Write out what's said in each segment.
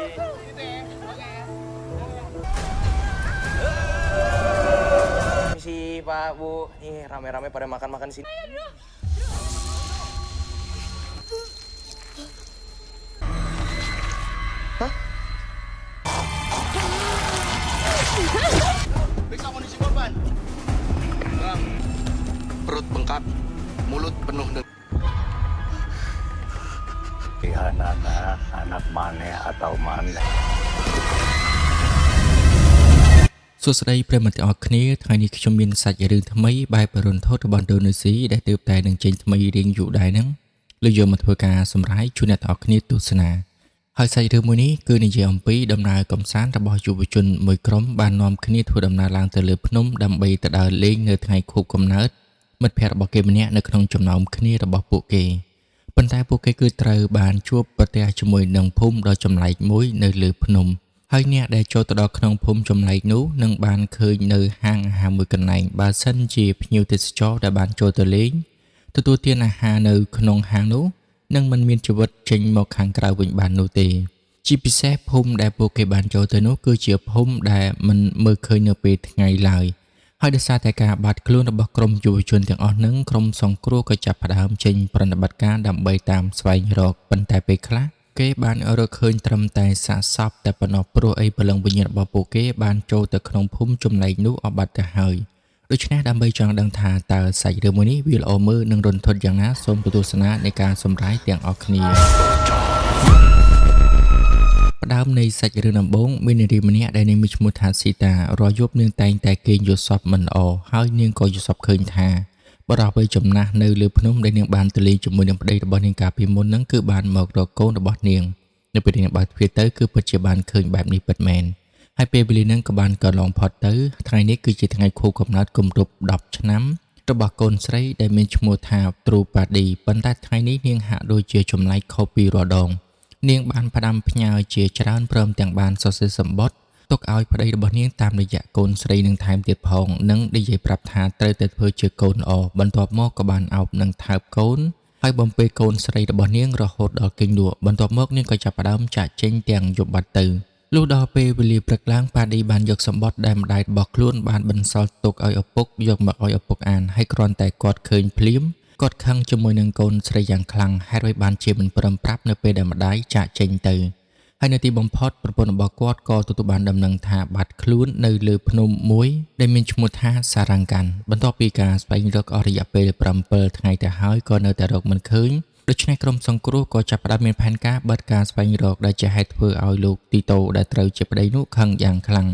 Gitu ya. Oke. Si Pak, Bu, nih rame-rame pada makan-makan sini. Periksa kondisi korban. Bang, perut bengkak, mulut penuh dengan Anak anak maneh atau maneh. សួស្តីប្រិយមិត្តទាំងអស់គ្នាថ្ងៃនេះខ្ញុំមានសាច់រឿងថ្មីបែបរន្ធត់របស់ឥណ្ឌូនេស៊ីដែលទើបតែនឹងចេញថ្មីរៀងយូរដែរហ្នឹងលើកយកមកធ្វើការសម្រាយជូនអ្នកទាំងអស់គ្នាទស្សនាហើយសាច់រឿងមួយនេះគឺនិយាយអំពីដំណើរកម្សាន្តរបស់យុវជនមួយក្រុមបាននាំគ្នាធ្វើដំណើរឡើងទៅលើភ្នំដើម្បីទៅដើរលេងនៅថ្ងៃខួបកំណើតមិត្តភ័ក្តិរបស់គេម្នាក់នៅក្នុងចំណោមគ្នារបស់ពួកគេប៉ុន្តែពួកគេគឺត្រូវបានជួបប្រទះជាមួយនឹងភូមិដ៏ចម្លែកមួយនៅលើភ្នំ ហើយអ្នកដែលចូលទៅដល់ក្នុងភូមិចម្លែកនោះនឹងបានឃើញនៅហាងអាហារមួយកន្លែងបើសិនជាភ្ញៀវទេសចរដែលបានចូលទៅលេងទទួលទានអាហារនៅក្នុងហាងនោះនឹងមិនមានជីវិតចេញមកខាងក្រៅវិញបាននោះទេជាពិសេសភូមិដែលពួកគេបានចូលទៅនោះគឺជាភូមិដែលមិនមើលឃើញនៅពេលថ្ងៃឡើយហើយដោយសារតែការបាត់ខ្លួនរបស់ក្រុមយុវជនទាំងអស់នឹងក្រុមសង្គ្រោះក៏ចាប់ផ្ដើមចេញប្រតិបត្តិការដើម្បីតាមស្វែងរកប៉ុន្តែពេលខ្លះ គេបានរកឃើញត្រឹមតែសាកសពតែប៉ុណ្ណោះព្រោះអីព្រលឹងវិញ្ញាណរបស់ពួកគេបានចូលទៅក្នុងភូមិចម្លែកនោះអស់បាត់ទៅហើយដូច្នេះដើម្បីចង់ដឹងថាតើសាច់រឿងមួយនេះវាល្អមើលនិងរន្ធត់យ៉ាងណាសូមទស្សនានៃការសម្រាយទាំងអស់គ្នាផ្ដើមនៃសាច់រឿងដំបូងមាននារីម្នាក់ដែលនាងមានឈ្មោះថាស៊ីតារាល់យប់នាងតែងតែគេងយល់សប្តិមិនល្អហើយនាងក៏យល់សប្តិឃើញថាបរិវ័យចំណាស់នៅលើភ្នំដែលនាងបានទៅលេងជាមួយនឹងប្តីរបស់នាងកាលពីមុនហ្នឹងគឺបានមករកកូនរបស់នាងនៅពេលនាងបើកទ្វារទៅគឺពិតជាបានឃើញបែបនេះពិតមែនហើយពេលវេលាហ្នឹងក៏បានកន្លងផុតទៅថ្ងៃនេះគឺជាថ្ងៃខួបកំណើតគម្រប់10ឆ្នាំរបស់កូនស្រីដែលមានឈ្មោះថាទ្រូប៉ាឌីប៉ុន្តែថ្ងៃនេះនាងហាក់ដូចជាចម្លែកខុសពីរាល់ដង នាងបានផ្ដាំផ្ញើជាច្រើនព្រមទាំងបានសរសេរសម្បត្តិទុកឲ្យប្តីរបស់នាងតាមរយៈកូនស្រីនឹងថែមទៀតផងនិងនិយាយប្រាប់ថាត្រូវតែធ្វើជាកូនល្អបន្ទាប់មកក៏បានអោបនិងថើបកូនហើយបំពេកូនស្រីរបស់នាងរហូតដល់គេងលក់បន្ទាប់មកនាងក៏ចាប់ផ្ដើមចាកចេញទាំងយប់បាត់ទៅលុះដល់ពេលវេលាព្រឹកឡើងប៉ាឌីបានយកសម្បត្តិដែលម្ដាយរបស់ខ្លួនបានបន្សល់ទុកឲ្យឪពុកយកមកឲ្យឪពុកអានហើយគ្រាន់តែគាត់ឃើញភ្លាមគាត់ខឹងជាមួយនឹងកូនស្រីយ៉ាងខ្លាំងហេតុអ្វីបានជាមិនព្រមប្រាប់នៅពេលដែលម្ដាយចាកចេញទៅហើយនៅទីបំផុតប្រពន្ធរបស់គាត់ក៏ទទួលបានដំណឹងថាបាត់ខ្លួននៅលើភ្នំមួយដែលមានឈ្មោះថាសារ៉ាំងកាន់បន្ទាប់ពីការស្វែងរកអស់រយៈពេល7ថ្ងៃទៅហើយក៏នៅតែរកមិនឃើញដូច្នេះក្រុមសង្គ្រោះក៏ចាប់ផ្ដើមមានផែនការបិទការស្វែងរកដែលជាហេតុធ្វើឲ្យលោកទីតូដែលត្រូវជាប្តីនោះខឹងយ៉ាងខ្លាំង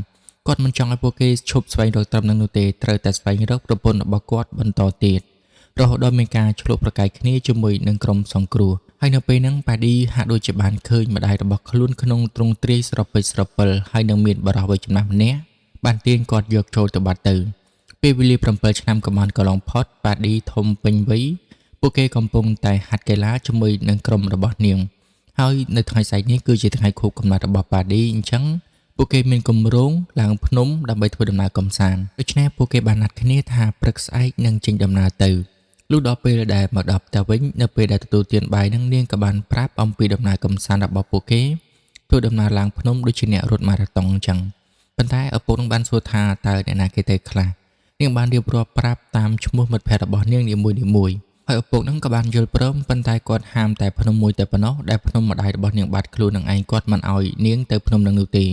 គាត់មិនចង់ឲ្យពួកគេឈប់ស្វែងរកត្រឹមនឹងនោះទេត្រូវតែស្វែងរកប្រពន្ធរបស់គាត់បន្តទៀត រហូតដល់មានការឆ្លុះប្រកែកគ្នាជាមួយនឹងក្រុមសង្គ្រោះហើយនៅពេលហ្នឹងប៉ាឌីហាក់ដូចជាបានឃើញម្ដាយរបស់ខ្លួនក្នុងទ្រង់ទ្រាយស្រពេចស្រពិលហើយនឹងមានបរិះវ័យចំណាស់ម្នាក់បានទាញគាត់យកចូលទៅបាត់ទៅពេលវេលា7ឆ្នាំក៏បានកន្លងផុតប៉ាឌីធំពេញវ័យពួកគេកំពុងតែហាត់កីឡាជាមួយនឹងក្រុមរបស់នាងហើយនៅថ្ងៃស្អែកនេះគឺជាថ្ងៃខួបកំណើតរបស់ប៉ាឌីអញ្ចឹងពួកគេមានគម្រោងឡើងភ្នំដើម្បីធ្វើដំណើរកម្សាន្តដូច្នេះពួកគេបានណាត់គ្នាថាព្រឹកស្អែកនឹងចេញដំណើរទៅ លុះដល់ពេលដែលមកដល់ផ្ទះវិញនៅពេលដែលទទួលទានបាយនឹងនាងក៏បានប្រាប់អំពីដំណើរកម្សាន្តរបស់ពួកគេធ្វើដំណើរឡើងភ្នំដូចជាអ្នករត់ម៉ារ៉ាតុងអញ្ចឹងប៉ុន្តែឪពុកនឹងបានសួរថាតើអ្នកណាគេទៅខ្លះនាងបានរៀបរាប់ប្រាប់តាមឈ្មោះមិត្តភ័ក្តិរបស់នាងនីមួយៗហើយឪពុកនឹងក៏បានយល់ព្រមប៉ុន្តែគាត់ហាមតែភ្នំមួយតែប៉ុណ្ណោះដែលភ្នំម្ដាយរបស់នាងបាត់ខ្លួននឹងឯងគាត់មិនឲ្យនាងទៅភ្នំនឹងនោះទេ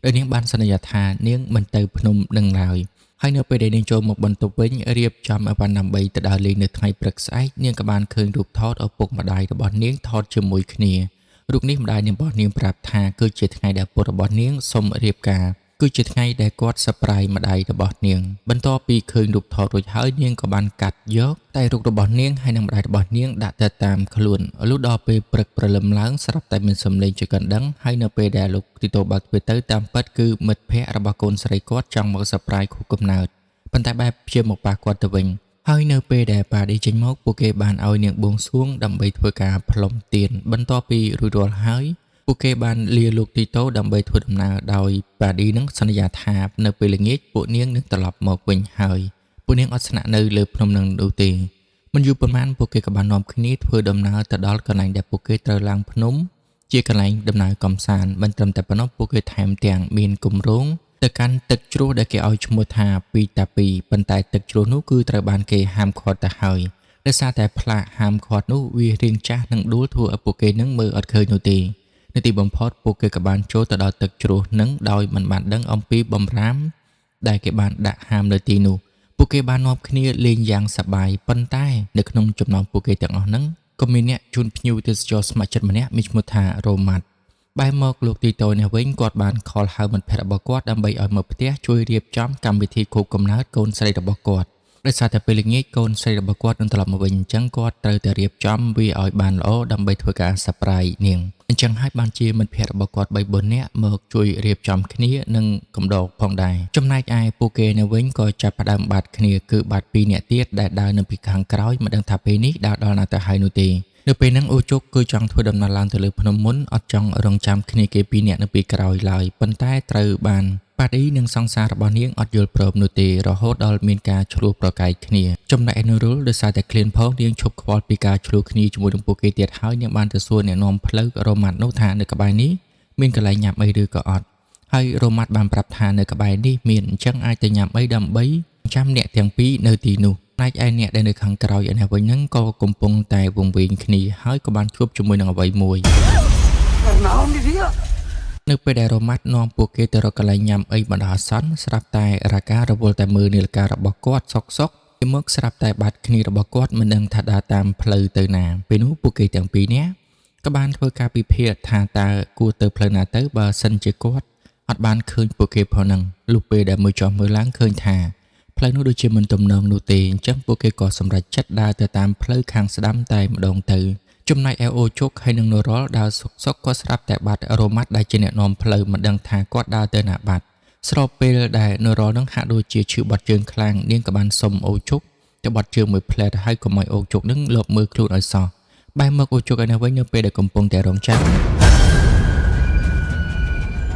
ដោយនាងបានសន្យាថានាងមិនទៅភ្នំនឹងឡើយ ហើយនៅពេលដែលនាងចូលមកបន្ទប់វិញរៀបចំអីវ៉ាន់ដើម្បីទៅដើរលេងនៅថ្ងៃព្រឹកស្អែកនាងក៏បានឃើញរូបថតឪពុកម្ដាយរបស់នាងថតជាមួយគ្នារូបនេះម្ដាយនាងរបស់នាងប្រាប់ថាគឺជាថ្ងៃដែលឪពុករបស់នាងសុំរៀបការគឺជាថ្ងៃដែលគាត់សប្រៃម្ដាយរបស់នាងបន្ទាប់ពីឃើញរូបថតរួចហើយនាងក៏បានកាត់យកតែរូបរបស់នាងហើយនិងម្ដាយរបស់នាងដាក់ទៅតាមខ្លួនលុះដល់ពេលព្រឹកព្រលឹមឡើងស្រាប់តែមានសំឡេងជាកណ្ដឹងហើយនៅពេលដែលលោកទីតូបើកទ្វារទៅតាមពិតគឺមិត្តភ័ក្តិរបស់កូនស្រីគាត់ចង់មកសប្រៃខួបកំណើតប៉ុន្តែបែបជាមកប៉ះគាត់ទៅវិញហើយនៅពេលដែលប៉ាឌីចេញមកពួកគេបានឲ្យនាងបួងសួងដើម្បីធ្វើការផ្លុំទៀនបន្ទាប់ពីរួចរាល់ហើយពួកគេបានលាលោកទីតូដើម្បីធ្វើដំណើរដោយប៉ាឌីនឹងសន្យាថានៅពេលល្ងាចពួកនាងនឹងត្រឡប់មកវិញហើយពួកនាងអត់ស្នាក់នៅលើភ្នំនឹងនោះទេមិនយូរប៉ុន្មានពួកគេក៏បាននាំគ្នាធ្វើដំណើរទៅដល់កន្លែងដែលពួកគេត្រូវឡើងភ្នំ ជាកន្លែងដំណើរកំសាន្តមិនត្រឹមតែប៉ុណ្ណោះពួកគេថែមទាំងមានគម្រោងទៅកាន់ទឹកជ្រោះដែលគេឲ្យឈ្មោះថាពីតាពីប៉ុន្តែទឹកជ្រោះនោះគឺត្រូវបានគេហាមឃាត់ទៅហើយដោយសារតែផ្លាកហាមឃាត់នោះវារាងចាស់និងដួលធ្វើឲ្យពួកគេនឹងមើលអត់ឃើញនោះទេនៅទីបំផុតពួកគេក៏បានចូលទៅដល់ទឹកជ្រោះនឹងដោយមិនបានដឹងអំពីបំរាមដែលគេបានដាក់ហាមនៅទីនោះពួកគេបាននាំគ្នាលេងយ៉ាងសប្បាយប៉ុន្តែនៅក្នុងចំណោមពួកគេទាំងអស់ហ្នឹងក៏មានអ្នកជូនភ្ញៀវទេសចរស្ម័គ្រចិត្តម្នាក់មានឈ្មោះថារ៉ូម៉ាត់បែរមកលោកទីតូនេះវិញគាត់បានខលហៅមិត្តភក្តិរបស់គាត់ដើម្បីឲ្យមកផ្ទះជួយរៀបចំកម្មវិធីខួបកំណើតកូនស្រីរបស់គាត់ដោយសារតែពេលល្ងាចកូនស្រីរបស់គាត់នឹងត្រឡប់មកវិញអញ្ចឹងគាត់ត្រូវតែរៀបចំវាឲ្យបានល្អដើម្បីធ្វើការ surprise នាងអញ្ចឹងហើយបានជាមិត្តភក្តិរបស់គាត់3 4នាក់មកជួយរៀបចំគ្នានិងកំដរផងដែរចំណែកឯពួកគេនៅវិញក៏ចាប់ផ្ដើមបាត់គ្នាគឺបាត់2នាក់ទៀតដែលដើរនៅពីខាងក្រោយមិនដឹងថាពេលនេះដើរដល់ណាទៅហើយនោះទេនៅពេលហ្នឹងអូជុកគឺចង់ធ្វើដំណើរឡើងទៅលើភ្នំមុនអត់ចង់រងចាំគ្នាគេពីរនាក់នៅពីក្រោយឡើយប៉ុន្តែត្រូវបានប៉ាឌីនិងសង្សាររបស់នាងអត់យល់ព្រមនោះទេរហូតដល់មានការឆ្លោះប្រកែកគ្នាចំណែកឯនូរុលដោយសារតែឃ្លានផងនាងឈប់ខ្វល់ពីការឆ្លោះគ្នាជាមួយនឹងពួកគេទៀតហើយនាងបានទៅសួរអ្នកនាំផ្លូវរ៉ូម៉ាត់នោះថានៅក្បែរនេះមានកន្លែងញ៉ាំអីឬក៏អត់ហើយរ៉ូម៉ាត់បានប្រាប់ថានៅក្បែរនេះមានអញ្ចឹងអាចទៅញ៉ាំអីដើម្បីចាំអ្នកទាំងពីរនៅទីនោះផ្នែកឯអ្នកដែលនៅខាងក្រោយឯនេះវិញហ្នឹងក៏កំពុងតែវង្វេងគ្នាហើយក៏បានជួបជាមួយនឹងអ្វីមួយនៅពេលដែលរ៉ូម៉ាត់នាំពួកគេទៅរកកន្លែងញ៉ាំអីបណ្ដោះអាសន្នស្រាប់តែរ៉ាការវល់តែមើលនាឡិការបស់គាត់សុកសុកពីមកស្រាប់តែបាត់គ្នារបស់គាត់មិនដឹងថាដើរតាមផ្លូវទៅណាពេលនោះពួកគេទាំងពីរនាក់ក៏បានធ្វើការពិភាក្សាថាតើគួរទៅផ្លូវណាទៅបើសិនជាគាត់អត់បានឃើញពួកគេផងហ្នឹងលុះពេលដែលមើលចុះមើលឡើងឃើញថាផ្លូវនោះដូចជាមិនទំនងនោះទេអញ្ចឹងពួកគេក៏សម្រេចចិត្តដើរទៅតាមផ្លូវខាងស្ដាំតែម្ដងទៅចំណែកឯអូជុកហើយនិងនូរ៉លដើរសុកសុកក៏ស្រាប់តែបាត់រ៉ូម៉ាត់ដែលជាអ្នកនាំផ្លូវមិនដឹងថាគាត់ដើរទៅណាបាត់ស្របពេលដែលនូរ៉លនឹងហាក់ដូចជាឈឺបត់ជើងខ្លាំងនាងក៏បានសុំអូជុកទៅបត់ជើងមួយផ្លែតហើយកុំឲ្យអូជុកនឹងលបមើលខ្លួនឲ្យសោះបែរមកអូជុកឯនេះវិញនៅពេលដែលកំពុងតែរងចាំ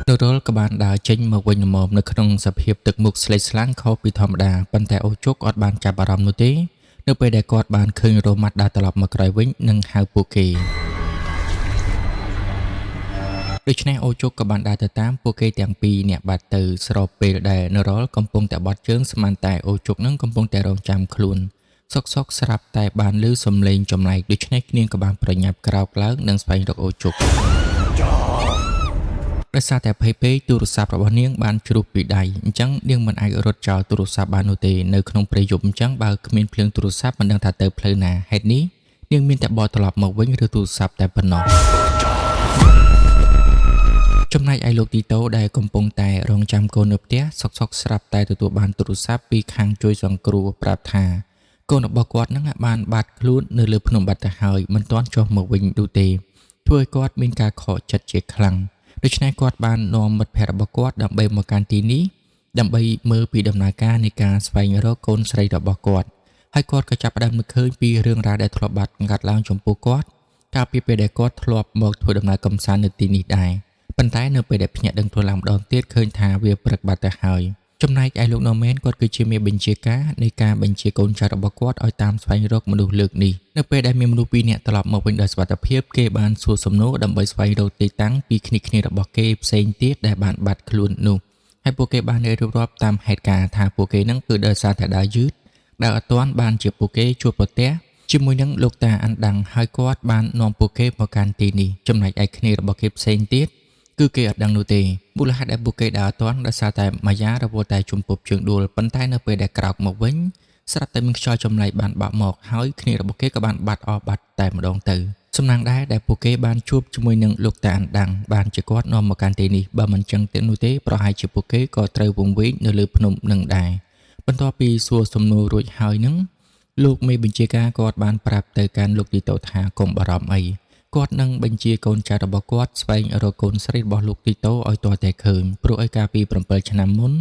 នូរ៉លក៏បានដើរចេញមកវិញល្មមនៅក្នុងសភាពទឹកមុខស្លេកស្លាំងខុសពីធម្មតាប៉ុន្តែអូជុកអត់បានចាប់អារម្មណ៍នោះទេនៅពេលដែលគាត់បានឃើញរ៉ូម៉ាត់ដើរត្រឡប់មកក្រោយវិញនិងហៅពួកគេដូច្នេះអូជុកក៏បានដើរទៅតាមពួកគេទាំងពីរអ្នកបាត់ទៅស្របពេលដែលនូរ៉លកំពុងតែបត់ជើងស្មានតែអូជុកនឹងកំពុងតែរងចាំខ្លួនសុកសុកស្រាប់តែបានឮសំឡេងចម្លែកដូច្នេះនាងក៏បានប្រញាប់ក្រោកឡើងនិងស្វែងរកអូជុកដោយសារតែភ័យពេកទូរស័ព្ទរបស់នាងបានជ្រុះពីដៃអញ្ចឹងនាងមិនអាចរត់ចោលទូរស័ព្ទបាននោះទេនៅក្នុងព្រៃយប់អញ្ចឹងបើគ្មានភ្លើងទូរស័ព្ទមិនដឹងថាទៅផ្លូវណាហេតុនេះនាងមានតែបកត្រឡប់មកវិញឬទូរស័ព្ទតែប៉ុណ្ណោះចំណែកឯលោកទីតូដែលកំពុងតែរងចាំកូននៅផ្ទះសុកសុកស្រាប់តែទទួលបានទូរស័ព្ទពីខាងជួយសង្គ្រោះប្រាប់ថាកូនរបស់គាត់នឹងបានបាត់ខ្លួននៅលើភ្នំបាត់ទៅហើយមិនទាន់ចុះមកវិញនោះទេធ្វើឲ្យគាត់មានការខកចិត្តជាខ្លាំងដូច្នេះគាត់បាននាំមិត្តភក្តិរបស់គាត់ដើម្បីមកកាន់ទីនេះដើម្បីមើលពីដំណើរការនៃការស្វែងរកកូនស្រីរបស់គាត់ហើយគាត់ក៏ចាប់ផ្ដើមមើលឃើញពីរឿងរ៉ាវដែលធ្លាប់បាត់កាត់ឡើងចំពោះគាត់កាលពីពេលដែលគាត់ធ្លាប់មកធ្វើដំណើរកម្សាន្តនៅទីនេះដែរប៉ុន្តែនៅពេលដែលភ្ញាក់ដឹងខ្លួនឡើងម្ដងទៀតឃើញថាវាព្រឹកបាត់ទៅហើយចំណែកឯលោកណូមែនគាត់គឺជាមេបញ្ជាការនៃការបញ្ជាកូនចៅរបស់គាត់ឲ្យតាមស្វែងរកមនុស្សលើកនេះនៅពេលដែលមានមនុស្សពីរនាក់ត្រឡប់មកវិញដោយសុវត្ថិភាពគេបានសួរសំណួរដើម្បីស្វែងរកទីតាំងពីគ្នាគ្នារបស់គេផ្សេងទៀតដែលបានបាត់ខ្លួននោះហើយពួកគេបានរៀបរាប់តាមហេតុការណ៍ថាពួកគេនឹងគឺដោយសារតែដើរយឺតដែលអត់ទាន់បានជាពួកគេជួបប្រទះជាមួយនឹងលោកតាអានដាំងហើយគាត់បាននាំពួកគេមកកាន់ទីនេះចំណែកឯគ្នារបស់គេផ្សេងទៀតគឺគេអត់ដឹងនោះទេមូលហេតុដែលពួកគេដើរអត់ទាន់ដោយសារតែម៉ាយ៉ារវល់តែជំពប់ជើងដួលប៉ុន្តែនៅពេលដែលក្រោកមកវិញស្រាប់តែមានខ្យល់ចម្លែកបានបាក់មកហើយគ្នារបស់គេក៏បានបាត់អស់បាត់តែម្ដងទៅសំណាងដែរដែលពួកគេបានជួបជាមួយនឹងលោកតាអានដាំងបានជាគាត់នាំមកកាន់ទីនេះបើមិនចឹងទេនោះទេប្រហែលជាពួកគេក៏ត្រូវវង្វេងនៅលើភ្នំនឹងដែរបន្ទាប់ពីសួរសំណួររួចហើយនឹងលោកមេបញ្ជាការគាត់បានប្រាប់ទៅកាន់លោកទីតូថាកុំបារម្ភអីគាត់នឹងបញ្ជាកូនចៅរបស់គាត់ស្វែងរកកូនស្រីរបស់លោកទីតូឲ្យទាល់តែឃើញព្រោះឯកាលពី7ឆ្នាំមុន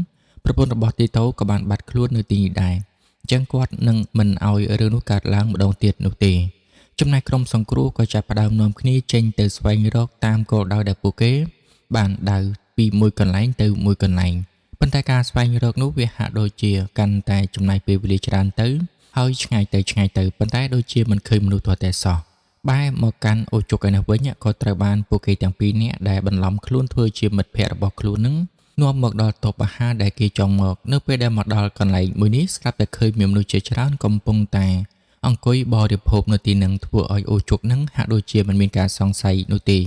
ប្រពន្ធរបស់ទីតូក៏បានបាត់ខ្លួននៅទីនេះដែរអញ្ចឹងគាត់នឹងមិនឲ្យរឿងនោះកើតឡើងម្ដងទៀតនោះទេចំណែកក្រុមសង្គ្រោះក៏ចាប់ផ្ដើមនាំគ្នាចេញទៅស្វែងរកតាមគោលដៅដែលពួកគេបានដៅពីមួយកន្លែងទៅមួយកន្លែងប៉ុន្តែការស្វែងរកនោះវាហាក់ដូចជាកាន់តែចំណាយពេលវេលាច្រើនទៅហើយឆ្ងាយទៅឆ្ងាយទៅប៉ុន្តែដូចជាមិនឃើញមនុស្សទាល់តែសោះ បែរមកកាន់អូជុកឯនេះវិញក៏ត្រូវបានពួកគេទាំងពីរនាក់ដែលបន្លំខ្លួនធ្វើជាមិត្តភ័ក្តិរបស់ខ្លួននឹងនាំមកដល់តូបអាហារដែលគេចង់មកនៅពេលដែលមកដល់កន្លែងមួយនេះស្រាប់តែឃើញមានមនុស្សជាច្រើនកំពុងតែអង្គុយបរិភោគនៅទីនឹងធ្វើឲ្យអូជុកនឹងហាក់ដូចជាមិនមានការសង្ស័យនោះទ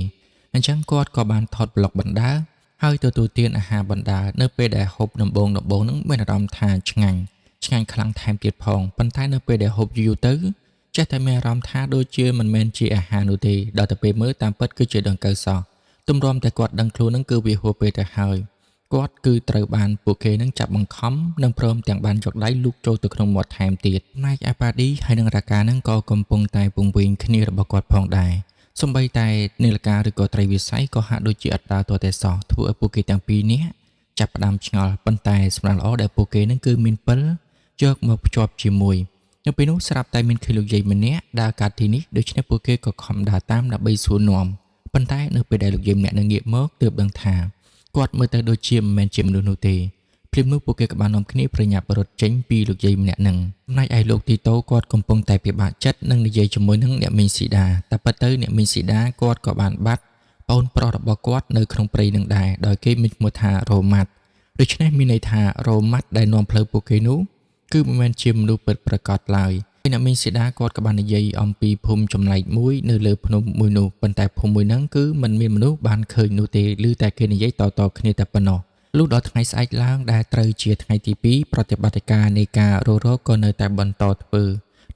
េអញ្ចឹងគាត់ក៏បានថតប្លុកបណ្ដាហើយទទួលទានអាហារបណ្ដានៅពេលដែលហូបដំបូងដំបូងនឹងមានអារម្មណ៍ថាឆ្ងាញ់ឆ្ងាញ់ខ្លាំងថែមទៀតផងប៉ុន្តែនៅពេលដែលហូបយូរៗទៅចេះតែមានអារម្មណ៍ថាដូចជាមិនមែនជាអាហារនោះទេដល់តែពេលមើលតាមពិតគឺជាដង្កូវសោះទម្រាំតែគាត់ដឹងខ្លួននឹងគឺវាហួសពេលទៅហើយគាត់គឺត្រូវបានពួកគេនឹងចាប់បង្ខំនិងព្រមទាំងបានយកដៃលូកចូលទៅក្នុងមាត់ថែមទៀតផ្នែកអាប៉ាឌីហើយនិងរ៉ាកានឹងក៏កំពុងតែពង្វេងគ្នារបស់គាត់ផងដែរសំបីតែនាឡិកាឬក៏ត្រីវិស័យក៏ហាក់ដូចជាអត់ដើរទាល់តែសោះធ្វើឲ្យពួកគេទាំងពីរនាក់ចាប់ផ្ដើមឆ្ងល់ប៉ុន្តែសម្រាប់ល្អដែលពួកគេនឹងគឺមានពិលយកមកភ្ជាប់ជាមួយនៅពេលនោះស្រាប់តែមានឃើញលោកយាយម្នាក់ដើរកាត់ទីនេះដូច្នេះពួកគេក៏ខំដើរតាមដើម្បីសួរនាំប៉ុន្តែនៅពេលដែលលោកយាយម្នាក់នឹងងាកមកទើបដឹងថាគាត់មើលទៅដូចជាមិនមែនជាមនុស្សនោះទេភ្លាមនោះពួកគេក៏បាននាំគ្នាប្រញាប់រត់ចេញពីលោកយាយម្នាក់នឹងចំណែកឯលោកទីតូគាត់កំពុងតែពិបាកចិត្តនឹងនិយាយជាមួយនឹងអ្នកមីងស៊ីដាតែពិតទៅអ្នកមីងស៊ីដាគាត់ក៏បានបាត់ប្អូនប្រុសរបស់គាត់នៅក្នុងព្រៃនឹងដែរដោយគេមានឈ្មោះថារ៉ូម៉ាត់ដូច្នេះមានន័យថារ៉ូម៉ាត់ដែលនាំផ្លូវពួកគេនោះគឺមិនមែនជាមនុស្សពិតប្រាកដឡើយហើយអ្នកមីងស៊ីដាគាត់ក៏បាននិយាយអំពីភូមិចម្លែកមួយនៅលើភ្នំមួយនោះប៉ុន្តែភូមិមួយហ្នឹងគឺមិនមានមនុស្សបានឃើញនោះទេឬតែគេនិយាយតៗគ្នាតែប៉ុណ្ណោះលុះដល់ថ្ងៃស្អែកឡើងដែលត្រូវជាថ្ងៃទី2ប្រតិបត្តិការនៃការរករកក៏នៅតែបន្តធ្វើ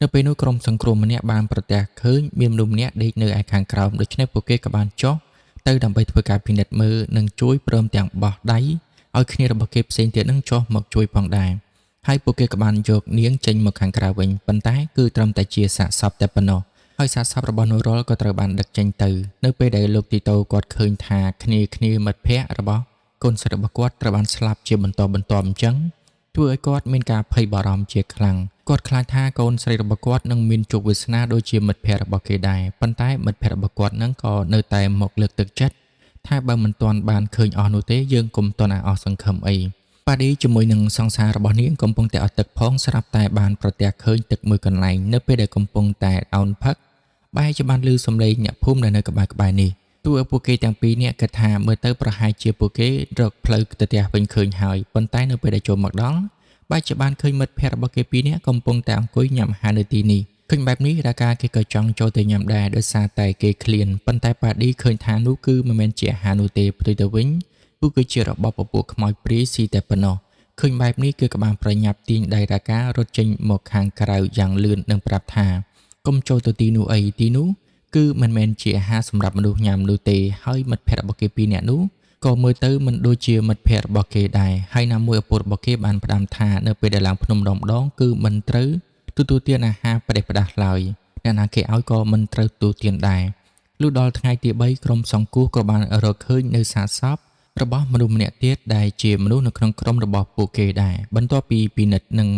នៅពេលនោះក្រុមសង្គ្រោះម្នាក់បានប្រទះឃើញមានមនុស្សម្នាក់ដេកនៅឯខាងក្រោមដូច្នេះពួកគេក៏បានចុះទៅដើម្បីធ្វើការពិនិត្យមើលនិងជួយព្រមទាំងបោះដៃឲ្យគ្នារបស់គេផ្សេងទៀតនឹងចុះមកជួយផងដែរហើយពួកគេក៏បានយកនាងចេញមកខាងក្រៅវិញប៉ុន្តែគឺត្រឹមតែជាសាកសពតែប៉ុណ្ណោះហើយសាកសពរបស់នូរ៉ុលក៏ត្រូវបានដឹកចេញទៅនៅពេលដែលលោកទីតូគាត់ឃើញថាគ្នាគ្នាមិត្តភ័ក្តិរបស់កូនស្រីរបស់គាត់ត្រូវបានស្លាប់ជាបន្តបន្ទាប់អញ្ចឹងធ្វើឲ្យគាត់មានការភ័យបារម្ភជាខ្លាំងគាត់ខ្លាចថាកូនស្រីរបស់គាត់នឹងមានជោគវាសនាដូចជាមិត្តភ័ក្តិរបស់គេដែរប៉ុន្តែមិត្តភ័ក្តិរបស់គាត់នឹងក៏នៅតែមកលើកទឹកចិត្តថាបើមិនទាន់បានឃើញអស់នោះទេយើងកុំទាន់ឲ្យអស់សង្ឃឹមអីប៉ាឌីជាមួយនឹងសង្សាររបស់នាងកំពុងតែអត់ទឹកផងស្រាប់តែបានប្រទះឃើញទឹកមួយកន្លែងនៅពេលដែលកំពុងតែអោនផឹកបែរជាបានឮសំឡេងអ្នកភូមិដែលនៅក្បែរៗនេះទោះឲ្យពួកគេទាំងពីរនាក់គិតថាមើលទៅប្រហែលជាពួកគេរកផ្លូវទៅផ្ទះវិញឃើញហើយប៉ុន្តែនៅពេលដែលចូលមកដល់បែរជាបានឃើញមិត្តភ័ក្តិរបស់គេពីរនាក់កំពុងតែអង្គុយញ៉ាំអាហារនៅទីនេះឃើញបែបនេះរាកាគេក៏ចង់ចូលទៅញ៉ាំដែរដោយសារតែគេឃ្លានប៉ុន្តែប៉ាឌីឃើញថានោះគឺមិនមែនជាអាហារនោះទេផ្ទុយទៅវិញពួកគឺជារបបពពួកខ្មោចព្រាយស៊ីតែប៉ុណ្ណោះឃើញបែបនេះគឺក៏បានប្រញាប់ទាញដៃរាការត់ចេញមកខាងក្រៅយ៉ាងលឿននិងប្រាប់ថាកុំចូលទៅទីនោះអីទីនោះគឺមិនមែនជាអាហារសម្រាប់មនុស្សញ៉ាំនោះទេហើយមិត្តភ័ក្តិរបស់គេពីរនាក់នោះក៏មើលទៅមិនដូចជាមិត្តភ័ក្តិរបស់គេដែរហើយណាមួយឪពុករបស់គេបានផ្ដាំថានៅពេលដែលឡើងភ្នំម្ដងម្ដងគឺមិនត្រូវទទួលទានអាហារផ្ដេសផ្ដាសឡើយអ្នកណាគេឲ្យក៏មិនត្រូវទទួលទានដែរលុះដល់ថ្ងៃទី3ក្រុមសង្គ្រោះក៏បានរកឃើញនៅសាកសពរបស់មនុស្សម្នាក់ទៀតដែលជាមនុស្សនៅក្នុងក្រុមរបស់ពួកគេដែរបន្ទាប់ពីពិនិត្យនិ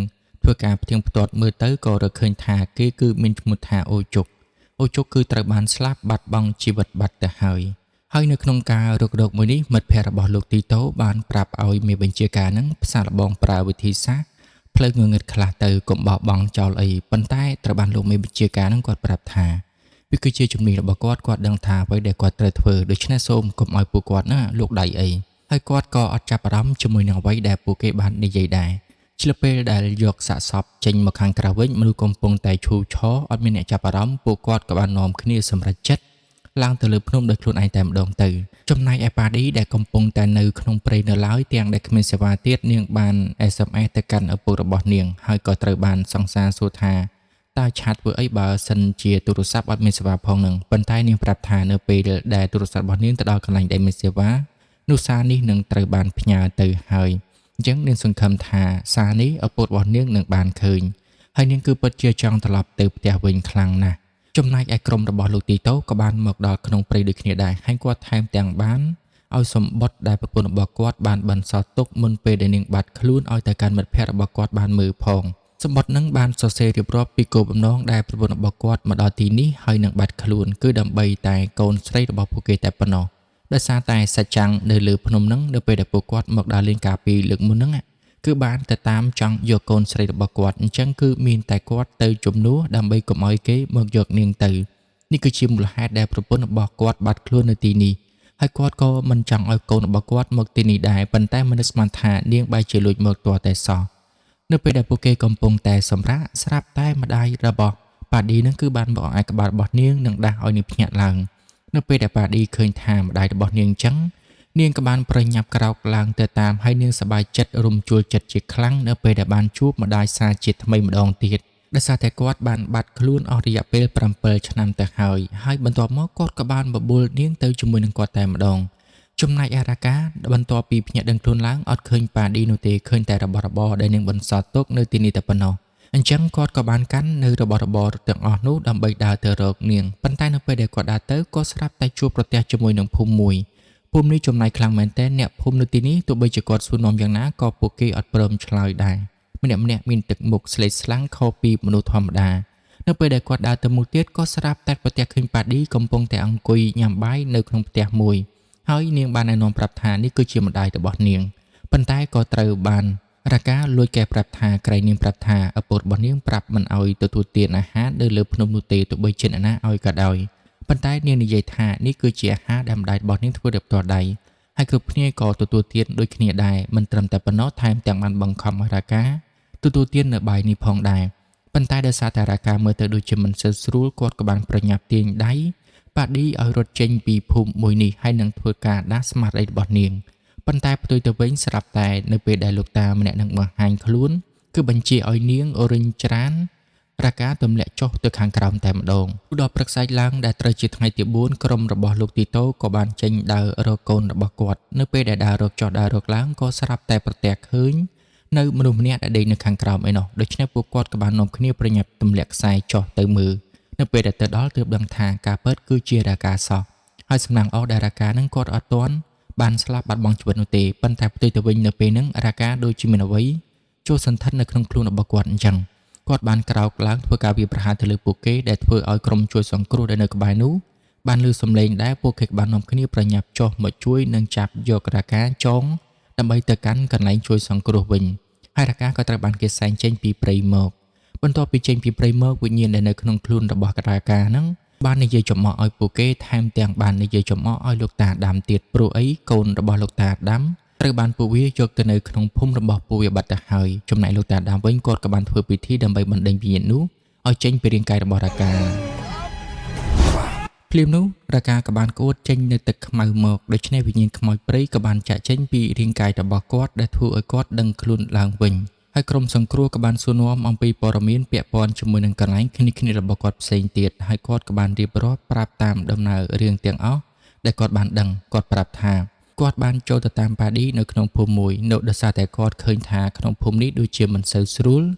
ងធ្វើការផ្ទៀងផ្ទាត់មើលទៅក៏រកឃើញថាគេគឺមានឈ្មោះថាអូជុកអូជុកគឺត្រូវបានស្លាប់បាត់បង់ជីវិតបាត់ទៅហើយហើយនៅក្នុងការរករកមួយនេះមិត្តភ័ក្តិរបស់លោកទីតូបានប្រាប់ឲ្យមេបញ្ជាការនឹងផ្សារលបងប្រើវិធីសាស្ត្រផ្លូវងងឹតខ្លះទៅកុំបោះបង់ចោលអីប៉ុន្តែត្រូវបានលោកមេបញ្ជាការនឹងគាត់ប្រាប់ថាវាគឺជាជំនាញរបស់គាត់គាត់ដឹងថាអ្វីដែលគាត់ត្រូវធ្វើដូច្នេះសូមកុំឲ្យពួកគាត់ណាលោកដៃអីហើយគាត់ក៏អត់ចាប់អារម្មណ៍ជាមួយនឹងអ្វីដែលពួកគេបាននិយាយដែរឆ្លៀតពេលដែលយកសាកសពចេញមកខាងក្រៅវិញមនុស្សកំពុងតែឈូឆរអត់មានអ្នកចាប់អារម្មណ៍ពួកគាត់ក៏បាននាំគ្នាសម្រេចចិត្តឡើងទៅលើភ្នំដោយខ្លួនឯងតែម្ដងទៅចំណែកឯប៉ាឌីដែលកំពុងតែនៅក្នុងព្រៃនៅឡើយទាំងដែលគ្មានសេវាទៀតនាងបាន SMS ទៅកាន់ឪពុករបស់នាងហើយក៏ត្រូវបានសង្សារសួរថាតើឆាតធ្វើអីបើសិនជាទូរស័ព្ទអត់មានសេវាផងនឹងប៉ុន្តែនាងប្រាប់ថានៅពេលដែលទូរស័ព្ទរបស់នាងទៅដល់កន្លែងដែលមានសេវានោះសារនេះនឹងត្រូវបានផ្ញើទៅហើយអញ្ចឹងនាងសង្ឃឹមថាសារនេះឪពុករបស់នាងនឹងបានឃើញហើយនាងគឺពិតជាចង់ត្រឡប់ទៅផ្ទះវិញខ្លាំងណាស់ចំណែកឯក្រុមរបស់លោកទីតូក៏បានមកដល់ក្នុងព្រៃដូចគ្នាដែរហើយគាត់ថែមទាំងបានឲ្យសម្បត្តិដែលប្រពន្ធរបស់គាត់បានបន្សល់ទុកមុនពេលដែលនាងបាត់ខ្លួនឲ្យទៅកាន់មិត្តភ័ក្តិរបស់គាត់បានមើលផងសម្បត្តិនឹងបានសរសេររៀបរាប់ពីគោលបំណងដែលប្រពន្ធរបស់គាត់មកដល់ទីនេះហើយនឹងបាត់ខ្លួនគឺដើម្បីតែកូនស្រីរបស់ពួកគេតែប៉ុណ្ណោះដោយសារតែសច្ចាំងនៅលើភ្នំនឹងនៅពេលដែលពួកគាត់មកដល់លេងការពីលើកមុនហ្នឹងគឺបានទៅតាមចង់យកកូនស្រីរបស់គាត់អញ្ចឹងគឺមានតែគាត់ទៅជំនួសដើម្បីកុំឲ្យគេមកយកនាងទៅ នេះគឺជាមូលហេតុដែលប្រពន្ធរបស់គាត់បាត់ខ្លួននៅទីនេះហើយគាត់ក៏មិនចង់ឲ្យកូនរបស់គាត់មកទីនេះដែរប៉ុន្តែមិននឹកស្មានថានាងបែរជាលួចមកទាល់តែសោះនៅពេលដែលពួកគេកំពុងតែសម្រាកស្រាប់តែម្ដាយរបស់ប៉ាឌីនឹងគឺបានមកអង្អែលក្បាលរបស់នាងនិងដាស់ឲ្យនាងភ្ញាក់ឡើងនៅពេលដែលប៉ាឌីឃើញថាម្ដាយរបស់នាងចឹងនាងក៏បានប្រញាប់ក្រោកឡើងទៅតាមហើយនាងសប្បាយចិត្តរំជួលចិត្តជាខ្លាំងនៅពេលដែលបានជួបម្ដាយសាជាថ្មីម្ដងទៀតដោយសារតែគាត់បានបាត់ខ្លួនអស់រយៈពេល7ឆ្នាំទៅហើយហើយបន្ទាប់មកគាត់ក៏បានបបួលនាងទៅជាមួយនឹងគាត់តែម្ដងចំណែកអារ៉ាកាបន្ទាប់ពីភ្ញាក់ដឹងខ្លួនឡើងអត់ឃើញប៉ាឌីនោះទេឃើញតែរបស់របរដែលនាងបន្សល់ទុកនៅទីនេះតែប៉ុណ្ណោះអញ្ចឹងគាត់ក៏បានកាន់នៅរបស់របរទាំងអស់នោះដើម្បីដើរទៅរកនាងប៉ុន្តែនៅពេលដែលគាត់ដើរទៅក៏ស្រាប់តែជួបប្រទះជាមួយនឹងភូមិមួយភូមិនេះចំណាយខ្លាំងមែនទែនអ្នកភូមិនៅទីនេះទោះបីជាគាត់សួរនាំយ៉ាងណាក៏ពួកគេអត់ព្រមឆ្លើយដែរម្នាក់ៗមានទឹកមុខស្លេកស្លាំងខុសពីមនុស្សធម្មតានៅពេលដែលគាត់ដើរទៅមុខទៀតក៏ស្រាប់តែប្រទះឃើញប៉ាឌីកំពុងតែអង្គុយញ៉ាំបាយនៅក្នុងផ្ទះមួយហើយនាងបានណែនាំប្រាប់ថានេះគឺជាម្ដាយរបស់នាងប៉ុន្តែក៏ត្រូវបានរកាលួចកែប្រាប់ថាក្រែងនាងប្រាប់ថាឪពុករបស់នាងប្រាប់មិនឲ្យទទួលទានអាហារនៅលើភ្នំនោះទេទោះបីជាអ្នកណាឲ្យក៏ដោយប៉ុន្តែនាងនិយាយថានេះគឺជាអាហារដែលម្ដាយរបស់នាងធ្វើដោយផ្ទាល់ដៃហើយគ្រប់គ្នាក៏ទទួលទានដូចគ្នាដែរមិនត្រឹមតែប៉ុណ្ណោះថែមទាំងបានបង្ខំឲ្យរកាទទួលទាននៅបាយនេះផងដែរប៉ុន្តែដោយសារតែរកាមើលទៅដូចជាមិនសូវស្រួលគាត់ក៏បានប្រញាប់ទាញដៃប៉ាឌីឲ្យរត់ចេញពីភូមិមួយនេះហើយនឹងធ្វើការដាស់ស្មារតីរបស់នាងប៉ុន្តែផ្ទុយទៅវិញស្រាប់តែនៅពេលដែលលោកតាម្នាក់នឹងបង្ហាញខ្លួនគឺបញ្ជាឲ្យនាងរុញច្រានរកាទម្លាក់ចុះទៅខាងក្រោមតែម្ដងដល់ព្រឹកស្អែកឡើងដែលត្រូវជាថ្ងៃទី4ក្រុមរបស់លោកទីតូក៏បានចេញដើររកកូនរបស់គាត់នៅពេលដែលដើររកចុះដើររកឡើងក៏ស្រាប់តែប្រទះឃើញនៅមនុស្សម្នាក់ដែលដេកនៅខាងក្រោមឯណោះដូច្នេះពួកគាត់ក៏បាននាំគ្នាប្រញាប់ទម្លាក់ខ្សែចុះទៅមើលនៅពេលដែលទៅដល់ទើបដឹងថាការពិតគឺជារកាសោះហើយសំណាងអស់ដែលរកានឹងគាត់អត់ទាន់បានស្លាប់បាត់បង់ជីវិតនោះទេប៉ុន្តែផ្ទុយទៅវិញនៅពេលហ្នឹងរកាដូចជាមានអ្វីចូលសន្ធិដ្ឋនៅក្នុងខ្លួនរបស់គាត់អញ្ចឹងគាត់បានក្រោកឡើងធ្វើការវាយប្រហារទៅលើពួកគេដែលធ្វើឲ្យក្រុមជួយសង្គ្រោះដែលនៅក្បែរនោះបានឮសំឡេងដែរពួកគេក៏បាននាំគ្នាប្រញាប់ចុះមកជួយនិងចាប់យករកាចងដើម្បីទៅកាន់កន្លែងជួយសង្គ្រោះវិញហើយរកាក៏ត្រូវបានគេសែងចេញពីព្រៃមកបន្ទាប់ពីចេញពីព្រៃមកវិញ្ញាណដែលនៅក្នុងខ្លួនរបស់រកាហ្នឹងបាននិយាយចំអកឲ្យពួកគេថែមទាំងបាននិយាយចំអកឲ្យលោកតាដាំទៀតព្រោះអីកូនរបស់លោកតាដាំត្រូវបានពួកវាយកទៅនៅក្នុងភូមិរបស់ពួកវាបាត់ទៅហើយចំណែកលោកតាដាំវិញគាត់ក៏បានធ្វើពិធីដើម្បីបណ្ដេញវិញ្ញាណនោះឲ្យចេញពីរាងកាយរបស់រកាភ្លាមនោះរកាក៏បានក្អួតចេញនៅទឹកខ្មៅមកដូច្នេះវិញ្ញាណខ្មោចព្រៃក៏បានចាក់ចេញពីរាងកាយរបស់គាត់ដែលធ្វើឲ្យគាត់ដឹងខ្លួនឡើងវិញហើយក្រុមសង្គ្រោះក៏បានសួរនាំអំពីព័ត៌មានពាក់ព័ន្ធជាមួយនឹងកន្លែងគ្នាៗរបស់គាត់ផ្សេងទៀតហើយគាត់ក៏បានរៀបរាប់ប្រាប់តាមដំណើររឿងទាំងអស់ដែលគាត់បានដឹងគាត់ប្រាប់ថាគាត់បានចូលទៅតាមប៉ាឌីនៅក្នុងភូមិមួយនៅដោយសារតែគាត់ឃើញថាក្នុងភូមិនេះដូចជាមិនសូវស្រួល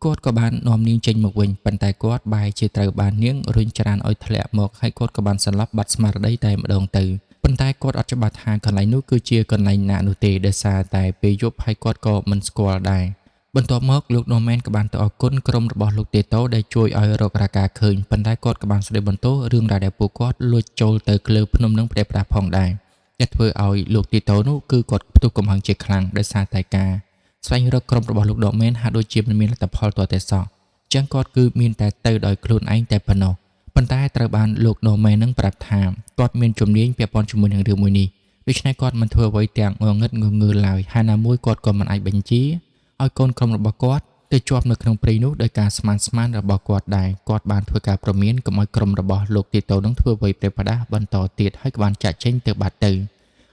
គាត់ក៏បាននាំនាងចេញមកវិញប៉ុន្តែគាត់បែរជាត្រូវបាននាងរុញច្រានឲ្យធ្លាក់មកហើយគាត់ក៏បានសន្លប់បាត់ស្មារតីតែម្ដងទៅប៉ុន្តែគាត់អត់ច្បាស់ថាកន្លែងនោះគឺជាកន្លែងណានោះទេដោយសារតែពេលយប់ហើយគាត់ក៏មិនស្គាល់ដែរបន្ទាប់មកលោកណូមែនក៏បានទៅអរគុណក្រុមរបស់លោកតេតូដែលជួយឲ្យរករកាឃើញប៉ុន្តែគាត់ក៏បានស្ដីបន្ទោសរឿងរ៉ាវដែលពួកគាត់លួចចូលទៅលើភ្នំនឹងផ្ដេសផ្ដាសផងដែរដែលធ្វើឲ្យលោកទីតូនោះគឺគាត់ផ្ទុះកំហឹងជាខ្លាំងដោយសារតែការស្វែងរកក្រុមរបស់លោកដកមែនហាក់ដូចជាមិនមានលទ្ធផលទាល់តែសោះចឹងគាត់គឺមានតែទៅដោយខ្លួនឯងតែប៉ុណ្ណោះប៉ុន្តែត្រូវបានលោកណូមែននឹងប្រាប់ថាគាត់មានជំនាញពាក់ព័ន្ធជាមួយនឹងរឿងមួយនេះដូច្នេះគាត់មិនធ្វើអ្វីទាំងងងឹតងងើឡើយហើយណាមួយគាត់ក៏មិនអាចបញ្ជាឲ្យកូនក្រុមរបស់គាត់ទៅជាប់នៅក្នុងព្រៃនោះដោយការស្មានរបស់គាត់ដែរគាត់បានធ្វើការព្រមានកុំឲ្យក្រុមរបស់លោកទីតូនឹងធ្វើអ្វីប្រេផ្ដាស់បន្តទៀតហើយក៏បានចាក់ចេញទៅបាត់ទៅ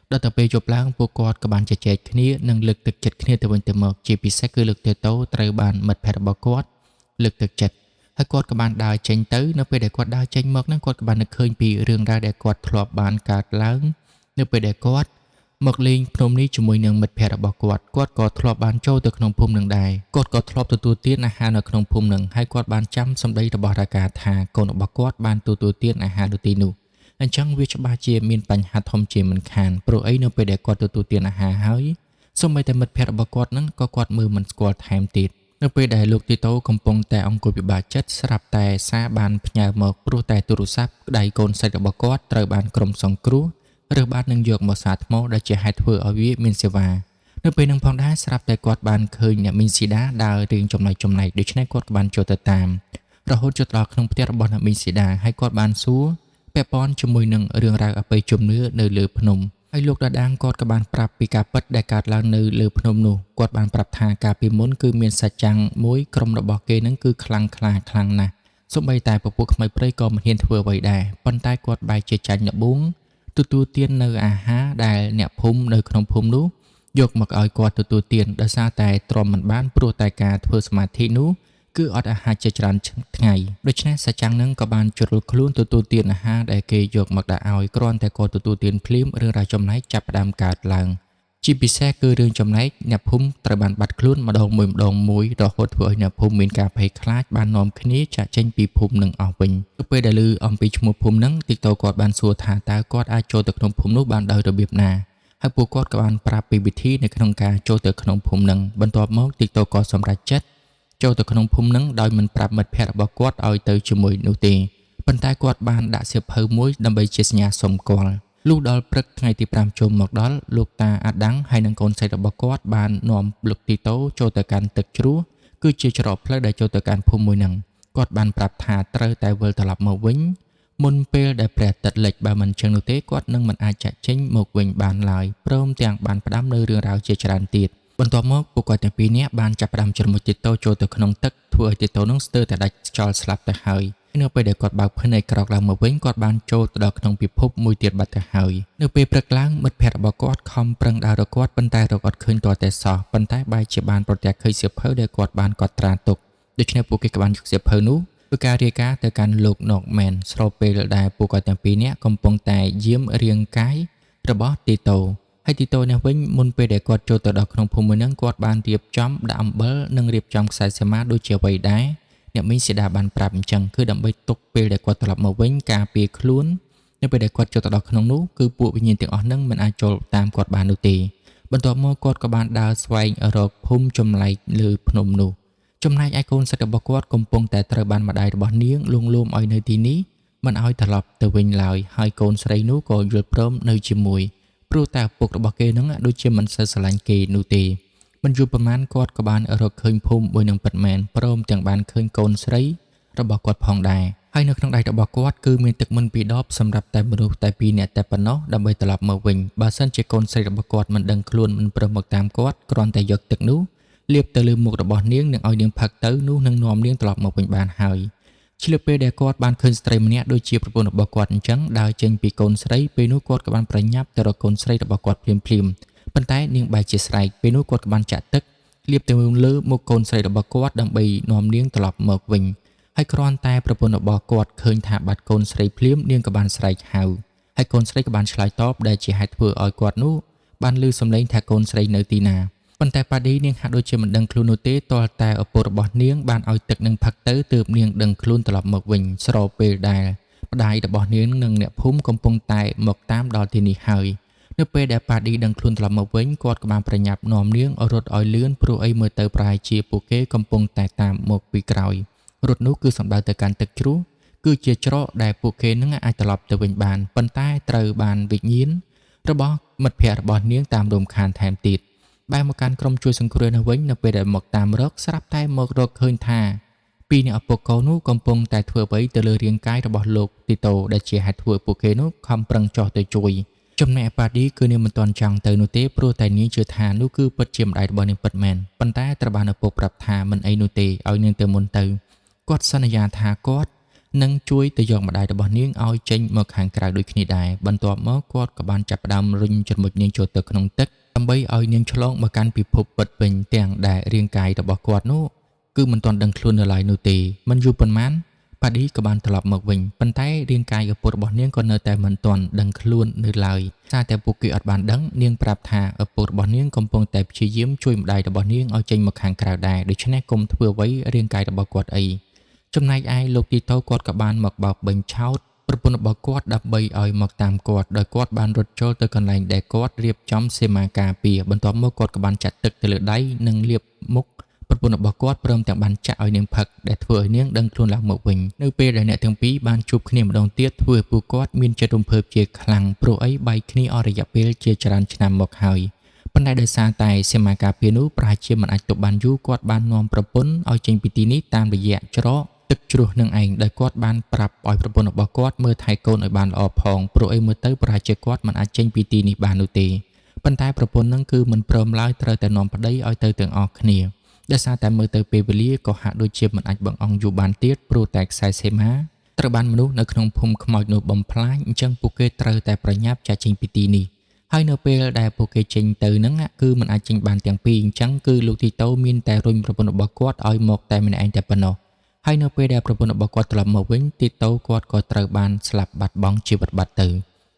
ដល់ទៅពេលយប់ឡើងពួកគាត់ក៏បានជជែកគ្នានិងលើកទឹកចិត្តគ្នាទៅវិញទៅមកជាពិសេសគឺលោកទីតូត្រូវបានមិត្តភក្តិរបស់គាត់លើកទឹកចិត្តហើយគាត់ក៏បានដើរចេញទៅនៅពេលដែលគាត់ដើរចេញមកហ្នឹងគាត់ក៏បាននឹកឃើញពីរឿងរ៉ាវដែលគាត់ធ្លាប់បានកើតឡើងនៅពេលដែលគាត់មកលេងភ្នំនេះជាមួយនឹងមិត្តភក្តិរបស់គាត់គាត់ក៏ធ្លាប់បានចូលទៅក្នុងភូមិនឹងដែរគាត់ក៏ធ្លាប់ទទួលទានអាហារនៅក្នុងភូមិនឹងហើយគាត់បានចាំសម្ដីរបស់រាកាថាកូនរបស់គាត់បានទទួលទានអាហារនៅទីនោះអញ្ចឹងវាច្បាស់ជាមានបញ្ហាធំជាមិនខានព្រោះអីនៅពេលដែលគាត់ទទួលទានអាហារហើយសូម្បីតែមិត្តភក្តិរបស់គាត់នឹងក៏គាត់មើលមិនស្គាល់ថែមទៀតនៅពេលដែលលោកទីតូកំពុងតែអង្គុយពិបាកចិត្តស្រាប់តែសារបានផ្ញើមកព្រោះតែទូរស័ព្ទក្តីកូនស្រីរបស់គាត់ត្រូវបានក្រុមសង្គ្រោះរើសបាននឹងយកមកសាថ្មដែលជាហេតុធ្វើឲ្យវាមានសេវានៅពេលនឹងផងដែរស្រាប់តែគាត់បានឃើញអ្នកមីងស៊ីដាដើររៀងចំណែកដូច្នេះគាត់ក៏បានចូលទៅតាម រហូតចូលដល់ក្នុងផ្ទះរបស់អ្នកមីងស៊ីដាហើយគាត់បានសួរពាក់ព័ន្ធជាមួយនឹងរឿងរ៉ាវអបិយជំនឿនៅលើភ្នំហើយលោកដាដាងគាត់ក៏បានប្រាប់ពីការពិតដែលកើតឡើងនៅលើភ្នំនោះគាត់បានប្រាប់ថាកាលពីមុនគឺមានសច្ចាំងមួយក្រុមរបស់គេនឹងគឺខ្លាំងក្លាខ្លាំងណាស់សូម្បីតែពពួកខ្មោចព្រៃក៏មិនហ៊ានធ្វើអ្វីដែរប៉ុន្តែគាត់បែរជាចាញ់ល្បួងទទួលទាននៅអាហារដែលអ្នកភូមិនៅក្នុងភូមិនោះយកមកឲ្យគាត់ទទួលទានដោយសារតែទ្រាំមិនបានព្រោះតែការធ្វើសមាធិនោះគឺអត់អាហារជាច្រើនថ្ងៃដូច្នេះសច្ចាំងនឹងក៏បានជ្រុលខ្លួនទទួលទានអាហារដែលគេយកមកដាក់ឲ្យគ្រាន់តែគាត់ទទួលទានភ្លាមរឿងរ៉ាវចំណែកចាប់ផ្ដើមកើតឡើងជាពិសេសគឺរឿងចំណែកអ្នកភូមិត្រូវបានបាត់ខ្លួនម្ដងមួយម្ដងមួយរហូតធ្វើឲ្យអ្នកភូមិមានការភ័យខ្លាចបាននាំគ្នាចាកចេញពីភូមិនឹងអស់វិញទៅពេលដែលឮអំពីឈ្មោះភូមិនឹងទីតូគាត់បានសួរថាតើគាត់អាចចូលទៅក្នុងភូមិនោះបានដោយរបៀបណាហើយពួកគាត់ក៏បានប្រាប់ពីវិធីនៅក្នុងការចូលទៅក្នុងភូមិនឹងបន្ទាប់មកទីតូក៏សម្រេចចិត្តចូលទៅក្នុងភូមិនឹងដោយមិនប្រាប់មិត្តភ័ក្តិរបស់គាត់ឲ្យទៅជាមួយនោះទេប៉ុន្តែគាត់បានដាក់សៀវភៅមួយដើម្បីជាសញ្ញាសម្គាល់លុះដល់ព្រឹកថ្ងៃទី5ចូលមកដល់លោកតាអាដាំងហើយនិងកូនស្រីរបស់គាត់បាននាំលោកទីតូចូលទៅកាន់ទឹកជ្រោះគឺជាច្រកផ្លូវដែលចូលទៅកាន់ភូមិមួយនឹងគាត់បានប្រាប់ថាត្រូវតែវិលត្រឡប់មកវិញមុនពេលដែលព្រះអាទិត្យលិចបើមិនចឹងនោះទេគាត់នឹងមិនអាចចាកចេញមកវិញបានឡើយព្រមទាំងបានផ្ដាំនៅរឿងរ៉ាវជាច្រើនទៀតបន្ទាប់មកពួកគាត់ទាំងពីរនាក់បានចាប់ផ្ដើមជ្រមុជទីតូចូលទៅក្នុងទឹកធ្វើឲ្យទីតូនឹងស្ទើរតែដាច់ខ្យល់ស្លាប់ទៅហើយនៅពេលដែលគាត់បើកភ្នែកក្រោកឡើងមកវិញគាត់បានចូលទៅដល់ក្នុងពិភពមួយទៀតបាត់ទៅហើយនៅពេលព្រឹកឡើងមិត្តភ័ក្តិរបស់គាត់ខំប្រឹងដើររកគាត់ប៉ុន្តែរកអត់ឃើញទាល់តែសោះប៉ុន្តែបែរជាបានប្រទះឃើញសៀវភៅដែលគាត់បានកត់ត្រាទុកដូច្នេះពួកគេក៏បានយកសៀវភៅនោះធ្វើការរាយការណ៍ទៅកាន់លោកណកមែនស្របពេលដែលពួកគាត់ទាំងពីរនាក់កំពុងតែយាមរាងកាយរបស់ទីតូហើយទីតូនេះវិញមុនពេលដែលគាត់ចូលទៅដល់ក្នុងភូមិមួយហ្នឹងគាត់បានរៀបចំដាក់អំបិលនិងរៀបចំខ្សែសមាដូចជាអ្វីដែរអ្នកមីងសេដាបានប្រាប់អញ្ចឹងគឺដើម្បីទុកពេលដែលគាត់ត្រឡប់មកវិញការពារខ្លួននៅពេលដែលគាត់ចូលទៅដល់ក្នុងនោះគឺពួកវិញ្ញាណទាំងអស់ហ្នឹងមិនអាចចូលតាមគាត់បាននោះទេបន្ទាប់មកគាត់ក៏បានដើរស្វែងរកភូមិចម្លែកលើភ្នំនោះចំណែកឯកូនស្រីរបស់គាត់កំពុងតែត្រូវបានម្ដាយរបស់នាងលួងលោមឲ្យនៅទីនេះមិនឲ្យត្រឡប់ទៅវិញឡើយហើយកូនស្រីនោះក៏យល់ព្រមនៅជាមួយព្រោះតែឪពុករបស់គេនឹងដូចជាមិនសូវស្រឡាញ់គេនោះទេមិនយូរប្រហែលគាត់ក៏បានរកឃើញភូមិមួយនឹងពិតមែនព្រមទាំងបានឃើញកូនស្រីរបស់គាត់ផងដែរហើយនៅក្នុងដៃរបស់គាត់គឺមានទឹកមន្តពីរដបសម្រាប់តែមនុស្សតែពីរនាក់តែប៉ុណ្ណោះដើម្បីត្រឡប់មកវិញបើសិនជាកូនស្រីរបស់គាត់មិនដឹងខ្លួនមិនព្រមមកតាមគាត់គ្រាន់តែយកទឹកនោះលាបទៅលើមុខរបស់នាងនិងឲ្យនាងផឹកទៅនោះនឹងនាំនាងត្រឡប់មកវិញបានហើយឆ្លៀតពេលដែលគាត់បានឃើញស្ត្រីម្នាក់ដូចជាប្រពន្ធរបស់គាត់អញ្ចឹងដើរចេញពីកូនស្រីពេលនោះគាត់ក៏បានប្រញាប់ទៅរកកូនស្រីរបស់គាត់ភ្លាមភ្លាមប៉ុន្តែនាងបែរជាស្រែកពេលនោះគាត់ក៏បានចាក់ទឹកលាបទៅលើមុខកូនស្រីរបស់គាត់ដើម្បីនាំនាងត្រឡប់មកវិញហើយគ្រាន់តែប្រពន្ធរបស់គាត់ឃើញថាបាត់កូនស្រីភ្លាមនាងក៏បានស្រែកហៅហើយកូនស្រីក៏បានឆ្លើយតបដែលជាហេតុធ្វើឲ្យគាត់នោះបានឮសំឡេងថាកូនស្រីនៅទីណាប៉ុន្តែប៉ាឌីនាងហាក់ដូចជាមិនដឹងខ្លួននោះទេទាល់តែឪពុករបស់នាងបានឲ្យទឹកនឹងផឹកទៅទើបនាងដឹងខ្លួនត្រឡប់មកវិញស្របពេលដែលម្ដាយរបស់នាងនិងអ្នកភូមិកំពុងតែមកតាមដល់ទីនេះហើយនៅពេលដែលប៉ាឌីដឹងខ្លួនត្រឡប់មកវិញគាត់ក៏បានប្រញាប់នាំនាងរត់ឲ្យលឿនព្រោះអីមើលទៅប្រហែលជាពួកគេកំពុងតែតាមមកពីក្រោយរត់នោះគឺសំដៅទៅកាន់ទឹកជ្រោះគឺជាច្រកដែលពួកគេនឹងអាចត្រឡប់ទៅវិញបានប៉ុន្តែត្រូវបានវិញ្ញាណរបស់មិត្តភ័ក្តិរបស់នាងតាមរំខានថែមទៀតបែរមកកាន់ក្រុមជួយសង្គ្រោះនៅវិញនៅពេលដែលមកតាមរកស្រាប់តែមករកឃើញថាពីរនាក់ឪពុកកូននោះកំពុងតែធ្វើអ្វីទៅលើរាងកាយរបស់លោកទីតូដែលជាហេតុធ្វើពួកគេនោះខំប្រឹងចោះទៅជួយចំណែកប៉ាឌីគឺនាងមិនទាន់ចង់ទៅនោះទេព្រោះតែនាងជឿថានោះគឺពិតជាម្ដាយរបស់នាងពិតមែនប៉ុន្តែត្រូវបានឪពុកប្រាប់ថាមិនអីនោះទេឲ្យនាងទៅមុនទៅគាត់សន្យាថាគាត់នឹងជួយទៅយកម្ដាយរបស់នាងឲ្យចេញមកខាងក្រៅដូចគ្នាដែរបន្ទាប់មកគាត់ក៏បានចាប់ផ្ដើមរុញច្រមុជនាងចូលទៅក្នុងទឹកដើម្បីឲ្យនាងឆ្លងមកកាន់ពិភពពិតវិញទាំងដែលរាងកាយរបស់គាត់នោះគឺមិនទាន់ដឹងខ្លួននៅឡើយនោះទេមិនយូរប៉ុន្មានប៉ាឌីក៏បានត្រឡប់មកវិញប៉ុន្តែរាងកាយឪពុករបស់នាងក៏នៅតែមិនទាន់ដឹងខ្លួននៅឡើយសារតែពួកគេអត់បានដឹងនាងប្រាប់ថាឪពុករបស់នាងកំពុងតែព្យាយាមជួយម្ដាយរបស់នាងឲ្យចេញមកខាងក្រៅដែរដូច្នេះកុំធ្វើអ្វីរាងកាយរបស់គាត់អីចំណែកឯលោកទីតូគាត់ក៏បានមកបោកបញ្ឆោតប្រពន្ធរបស់គាត់ដើម្បីឲ្យមកតាមគាត់ដោយគាត់បានរត់ចូលទៅកន្លែងដែលគាត់រៀបចំសីមាការពារបន្ទាប់មកគាត់ក៏បានចាក់ទឹកទៅលើដៃនិងលាបមុខប្រពន្ធរបស់គាត់ព្រមទាំងបានចាក់ឲ្យនាងផឹកដែលធ្វើឲ្យនាងដឹងខ្លួនឡើងមកវិញនៅពេលដែលអ្នកទាំងពីរបានជួបគ្នាម្ដងទៀតធ្វើឲ្យពួកគាត់មានចិត្តរំភើបជាខ្លាំងព្រោះអីបែកគ្នាអស់រយៈពេលជាច្រើនឆ្នាំមកហើយប៉ុន្តែដោយសារតែសីមាការពារនោះប្រហែលជាមិនអាចទប់បានយូរគាត់បាននាំប្រពន្ធឲ្យចេញពីទីនេះតាមរយៈច្រក ទឹកជ្រោះនឹងឯងដោយគាត់បានប្រាប់ឲ្យប្រពន្ធរបស់គាត់មើលថែកូនឲ្យបានល្អផងព្រោះអីមើលទៅប្រហែលជាគាត់មិនអាចចេញពីទីនេះបាននោះទេប៉ុន្តែប្រពន្ធនឹងគឺមិនព្រមឡើយត្រូវតែនាំប្តីឲ្យទៅទាំងអស់គ្នាដោយសារតែមើលទៅពេលវេលាក៏ហាក់ដូចជាមិនអាចបង្អង់យូរបានទៀតព្រោះតែខ្សែសីមាត្រូវបានមនុស្សនៅក្នុងភូមិខ្មោចនោះបំផ្លាញអញ្ចឹងពួកគេត្រូវតែប្រញាប់ចាកចេញពីទីនេះហើយនៅពេលដែលពួកគេចេញទៅហ្នឹងគឺមិនអាចចេញបានទាំងពីរអញ្ចឹងគឺលោកទីតូមានតែរុញប្រពន្ធរបស់គាត់ឲ្យមកតែម្នាក់ឯងតែប៉ុណ្ណោះហើយនៅពេលដែលប្រពន្ធរបស់គាត់ត្រឡប់មកវិញទីតូគាត់ក៏ត្រូវបានស្លាប់បាត់បង់ជីវិតបាត់ទៅ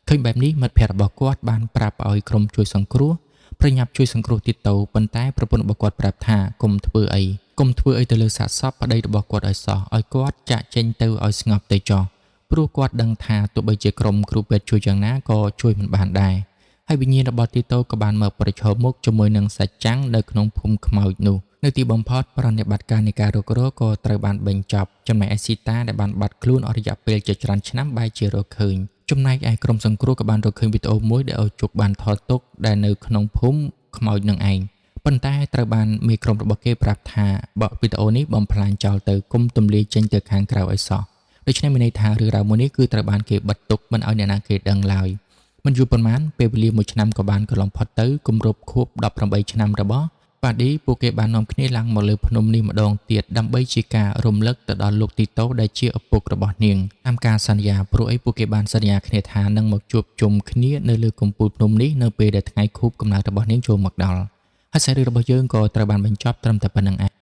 ឃើញបែបនេះមិត្តភ័ក្តិរបស់គាត់បានប្រាប់ឲ្យក្រុមជួយសង្គ្រោះប្រញាប់ជួយសង្គ្រោះទីតូប៉ុន្តែប្រពន្ធរបស់គាត់ប្រាប់ថាកុំធ្វើអីកុំធ្វើអីទៅលើសាកសពប្តីរបស់គាត់ឲ្យសោះឲ្យគាត់ចាក់ចេញទៅឲ្យស្ងប់ទៅចោះព្រោះគាត់ដឹងថាទោះបីជាក្រុមគ្រូពេទ្យជួយយ៉ាងណាក៏ជួយមិនបានដែរហើយវិញ្ញាណរបស់ទីតូក៏បានមកប្រឈមមុខជាមួយនឹងសច្ចាំងនៅក្នុងភូមិខ្មោចនោះនៅទីបំផុតប្រណិប័តការនៃការរករក៏ត្រូវបានបញ្ចប់ចំណែកឯស៊ីតាដែលបានបាត់ខ្លួនអស់រយៈពេលជាច្រើនឆ្នាំបែរជារកឃើញចំណែកឯក្រុមសង្គ្រោះក៏បានរកឃើញវីដេអូមួយដែលឲ្យជុកបានថតទុកដែលនៅក្នុងភូមិខ្មោចនឹងឯងប៉ុន្តែត្រូវបានមេក្រុមរបស់គេប្រាប់ថាបកវីដេអូនេះបំផ្លាញចោលទៅគុំទម្លាយចេញទៅខាងក្រៅឲ្យសោះដូច្នេះមានន័យថារឿងរ៉ាវមួយនេះគឺត្រូវបានគេបិទទុកមិនឲ្យអ្នកណាគេដឹងឡើយមិនយូរប៉ុន្មានពេលវេលាមួយឆ្នាំក៏បានកន្លងផុតទៅគម្រប់ខួប18ឆ្នាំរបស់ប៉ាឌីពួកគេបាននាំគ្នាឡើងមកលើភ្នំនេះម្ដងទៀតដើម្បីជាការរំលឹកទៅដល់លោកទីតូដែលជាឪពុករបស់នាងតាមការសន្យាព្រោះអីពួកគេបានសន្យាគ្នាថានឹងមកជួបជុំគ្នានៅលើកំពូលភ្នំនេះនៅពេលដែលថ្ងៃខួបកំណើតរបស់នាងចូលមកដល់ហើយសាច់រឿងរបស់យើងក៏ត្រូវបានបញ្ចប់ត្រឹមតែប៉ុណ្្នឹងឯង។